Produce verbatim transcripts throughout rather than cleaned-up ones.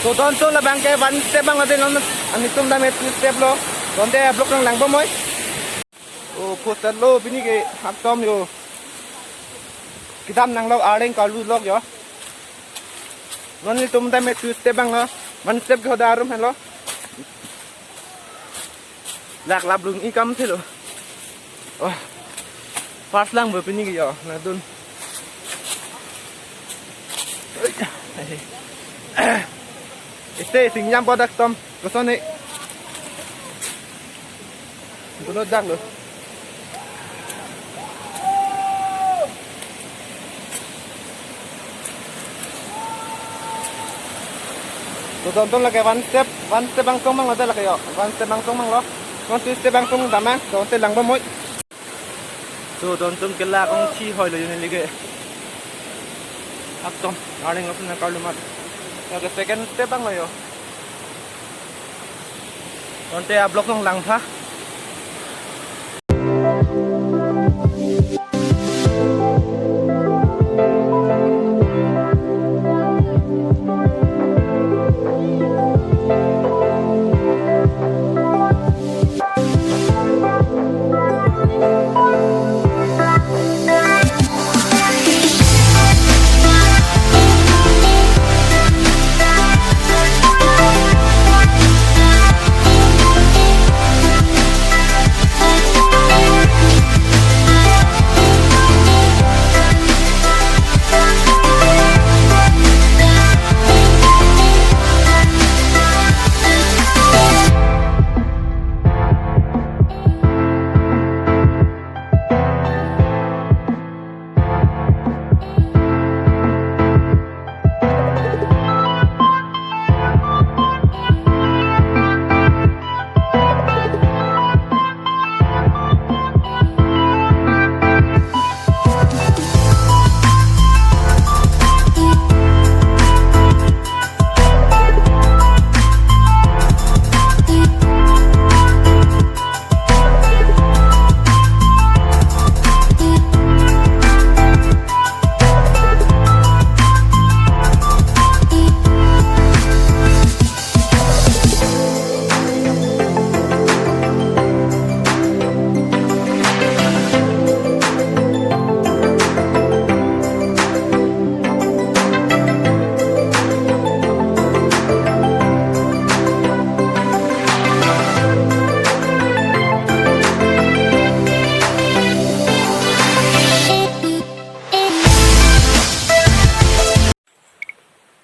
So, don atum labang ke one step abang lo de non, nelitum dam ke two step lo. Donte vlog nang langbom noi. O, poster lo pini ke haktom yo. Kedam nanglo Arleng Karbi Vlog yo. Non nelitum dam ke two step abang lo. One step ke hoda arum helo. Lak lap lung ikam thelo. Oh. First lang bo pini ke yo, nangdun. Iste singjam bodak tom, koson ni. Duno dak lo. So, don atum lake one step, one step angsong abang lo de lake yo. One step angsong abang lo. One two step angsong dam abang, donte langbom noi. So, don atum kelak ongsi hoi lo yo neli ke. Haktom, Arleng ason nang karlu mat. Lake second step abang lo yo. Donte vlog nang langtha.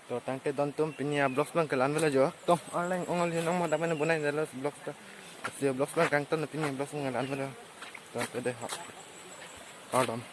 To tangte don atum pini a-vlogs abang ke la-an avelo jo. To Arleng ong alin ong ma dam ke bonai dalo vlogs ta. Asi vlogs abang kangton, pini vlogs abang la-an avelo. To te de ha. Kardom.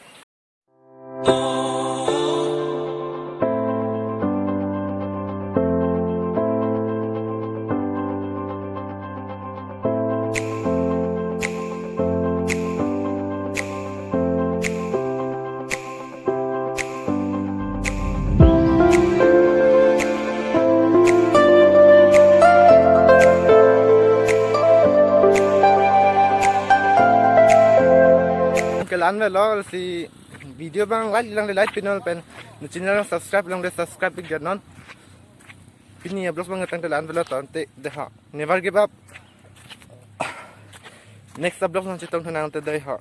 Ke la-an avelo, si video abang like lang de like pi non pen, ne channel subscribe lang de subscribe ik non. Pini a-vlogs abang tangte la-an avelo, tangte de ha. Never give up. Next a-vlogs nang chetong tha nang te de ha.